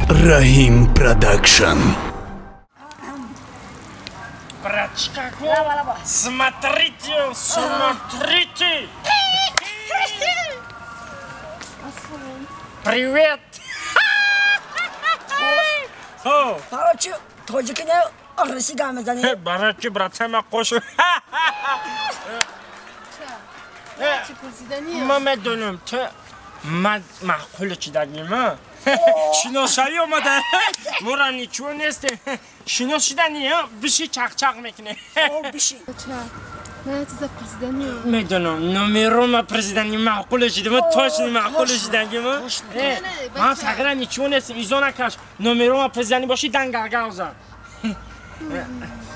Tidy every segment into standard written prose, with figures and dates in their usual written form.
Rahim Production. Братишка, смотрите, смотрите. Привет. Короче, тоҷики не русӣ гап мезанӣ. Барачи, братама қош. Ман медонам, ту ман маъқул чидагима. Шиносоӣ омада. Мора ничего нестем. Шинос шидани, биши чақ-чақ мекунӣ. Биши. Медонам, номерома президенти маъқул шидама, точно маъқул шидагима. Ман фақира ничего нестем, изо накаш. Номерома президенти боши дангалгавза.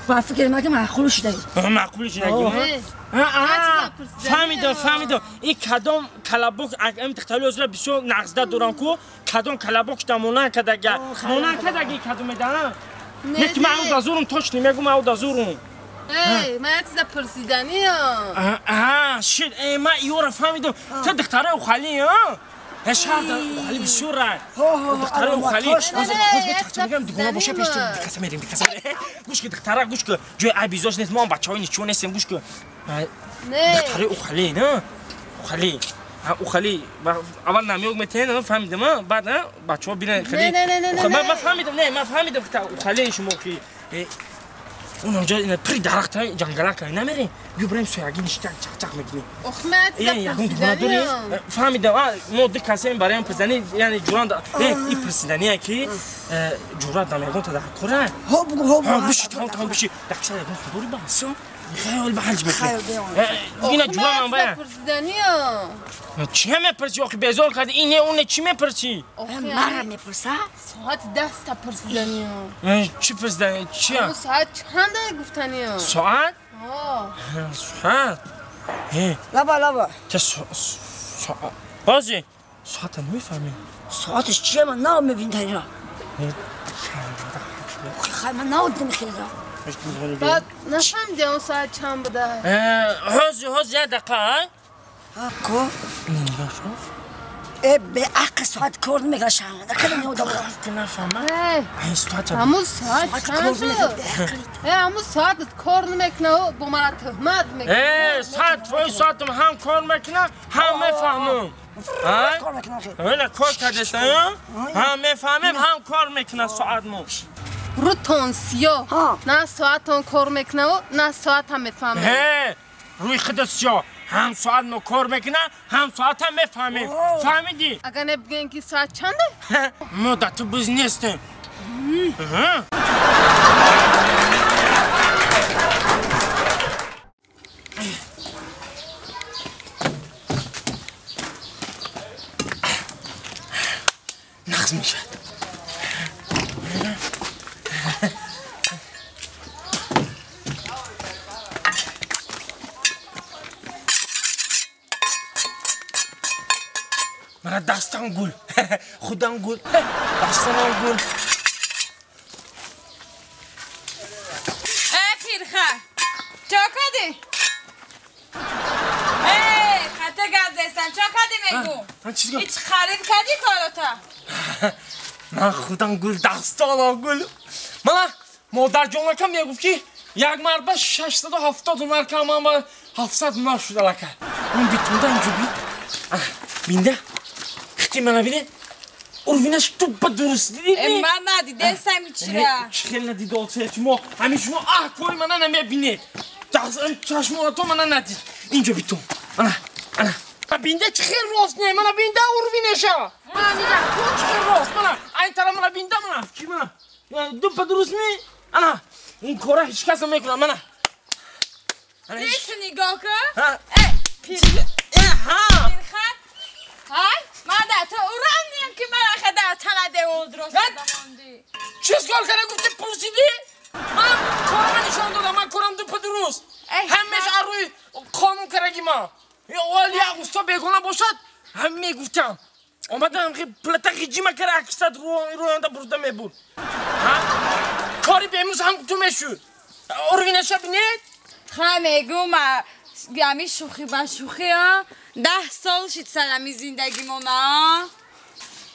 Ба фикри ман ки маъқул шидаги. Маъқул шидагима? Фаҳмидам, фаҳмидам. Ин кадом калабок ам духтари озра бисёр нағзда дорам ку, кадом калабок шуда монанд кадага. Монанд кадаги кадомеда? Не ки ман уда зурум, точно мегум ман уда зурум. Эй, ман як чиза пурсиданиям. Аа, шит, эй, ман иёра фаҳмидам. Ту духтараи ухалӣ, а? Шаҳр ухалӣ бисёр рай. Духтараи ухалӣ. Мегам дугона боша пеш дикаса мерем, дикаса. Гӯш ки духтара, гӯш ки ҷои айб изош нест, мо ҳам бачаҳои ничего нестем, гӯш ки. Духтараи ухалӣ, на? Ухалӣ. Ухалӣ. Аввал намёк метаҳен, фаҳмидам, баъд бачаҳо бинанд хеле. Ман фаҳмидам, не, ман фаҳмидам ухалии шумо ки он онҷо пири дарахта ҷангалака намерем, биё бирем сояги ништа чақ-чақ мекунем. Фаҳмидам, мо ду касем барои пурсидани, яъне ҷуран ин пурсидание ки ҷурат дам ягон та дар кора. Биши, там там биши, дар киса ягон худори бас. Хаёл ба ҳалҷ мекунем. Ина ҷурам бая. Чӣ мепурсӣ? Охи безор кардӣ, ин не, он не, чӣ мепурсӣ? Мара мепурса? Соати даста пурсиданиям. Чӣ пурсиданӣ? Чия? Соат чанда гуфтаниям? Соат? Соат? Лаба, лаба. Та соат. Бози, соата намефаҳмӣ. Соаташ чия? Ман нав мебинтанира. Хай, ман нав дидам хелера. Баъд нафаҳмидам соат чанд буда. Ҳозир, ҳозир, як дақиқа. Ко? Э, беақл соат кор намекунад шаҳрванда. Кадом одам ки нафаҳмад? Ҳамун соат чанд шуд? Э, ҳамун соат кор намекунад, бо мана туҳмат мекунад. Э, соат твои соатам ҳам кор мекунад, ҳам мефаҳмам. Кор мекунад. Ина кор кардеста, ҳам мефаҳмем, ҳам кор мекунад соатмо. Рӯтон сиёҳ. На соатон кор мекунад, на соатам мефаҳмем. Э, рӯи худат сиёҳ. Ҳам соат мо кор мекунад, ҳам соатам мефаҳмем. Фаҳмидӣ? Агар не бигӯем ки соат чанде? Мо дар ту биз нестем. Нағз мешавад. Мана дастам гул, худам гул, дастамам гул. Э, пирха, чо кардӣ? Э, хата гап зестам, чо кардӣ мегӯ? Ҳеч харид кардӣ корота? Ман худам гул, дастонам гул. Мана модарҷонакам мегуфт ки як марба 670 ҳунар кам, ман ба 700 ҳунар шуд алака. Он битунда инҷо би. Бинда? Хити мана бине? Урвинаш туппа дуруст дидӣ? Ман надидесам ичира. Чӣ хел надидосе шумо? Ҳамин шумо аҳкори мана намебинед. Чашмонато мана надид. Инҷо битун. Ана, ана. Бинда чӣ хел рост не? Мана бинда урвинеша. Мана нигоҳ кун чӣ хел рост. Мана айн тараф мана бинда мана. Чӣ мана? Туппа дуруст ми? Ана, ин кора ҳеҷ кас намекунад мана. Нес нигоҳ кун. Э, ҳа. Ҳай, ман дар ту урам ниям ки ман аха дар тана девол дуруст мондӣ. Чиз кор карда гуфти пурсидӣ? Ман корама нишон додам, ман корам дупа дуруст. Ҳамеша аз рӯи қонун кардаги ман. Ол як усто бегона бошад, ҳам мегуфтам. Омадам плата ғиҷима кара аксад рӯёнда бурда мебурд. Кори бемӯз ҳам ту мешуд. Урвинаша бинед? Ха мегӯм, ами шӯхӣ ба шӯхӣ, 10 сол шид сарами зиндагимона.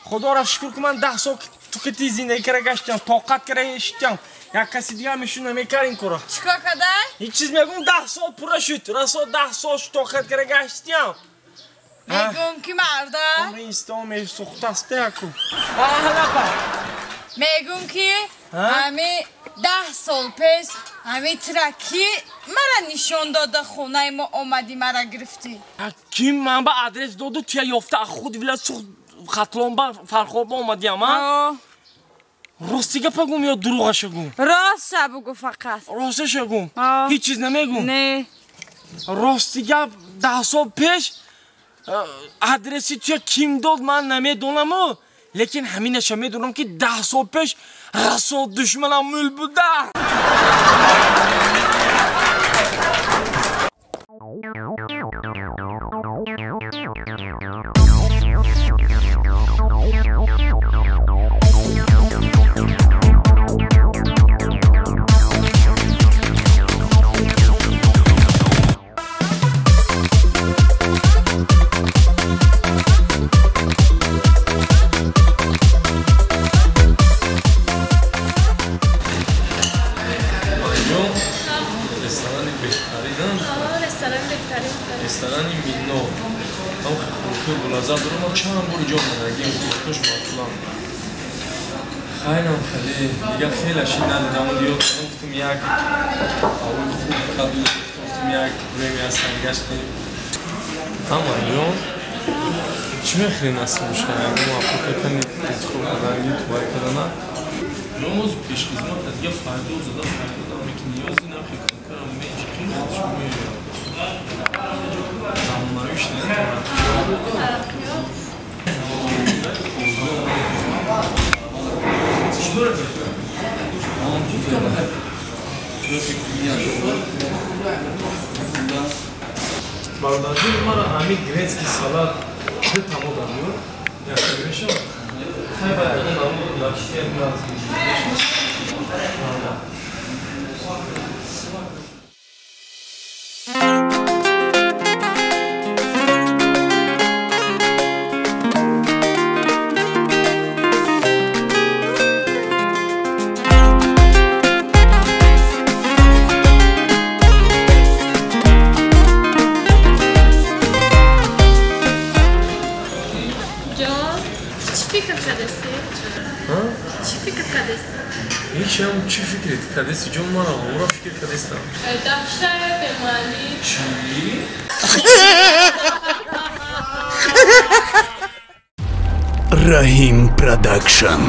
Худоро шукр ки ман 10 сол Ту ки ти зиндагӣ кара гаштиам, тоқат кара шиштиам. Як каси дигар мешуд намекар ин кора. Чикор кадай? Ҳеҷ чиз мегум 10 сол пурра шуд. Расо 10 сол шуд тоқат кара гаштиам. Мегум ки марда? Инстон месухтаст яку. Аҳлаба. Мегум ки ҳами 10 сол пеш ҳами тира ки мара нишон дода хонаи мо омадӣ мара гирифтӣ. Ким ман ба адрес доду туя ёфта худ вилоят Суғд Хатлон ба Фархор ба омадиам, а? Рости гапа гум ё дурӯғаша гум? Ростша бугу фақат. Росташа гум? Ҳеҷ чиз намегум? Не. Рости гап 10 сол пеш адреси туя ким дод ман намедонаму, лекин ҳаминаша медонам ки 10 сол пеш расо душманам мул буда. Ресторани Мино. Там хӯрокҳои болаззат дорам, ман чанд бор иҷо омадагим, хӯрокҳош маъқулам. Хайрам хеле, дигар хеле шид надидам, ёд гуфтум як ҳавои хуб фақат гуфтум як время саргаштем. Ҳамаҷон, чӣ мехӯрӣ насиб боша? Ягон апокатани интихоб карданги тувай кардана? Ҷон, пешхизмат дигар фардо зада фардо дам ки ниёзи нахи конкарам мечқи шумо Бародарҷон, мара ҳамин грецкий салат ду тамо дарёр. Як мешавад. Хай ба ягон амо лакшия наз мешавад. Ҳечам чӣ фикрет кардеси ҷон? Мара ора фикр кардестам. Дафшае бемалӣ. Чӣ? Раҳим Продакшн.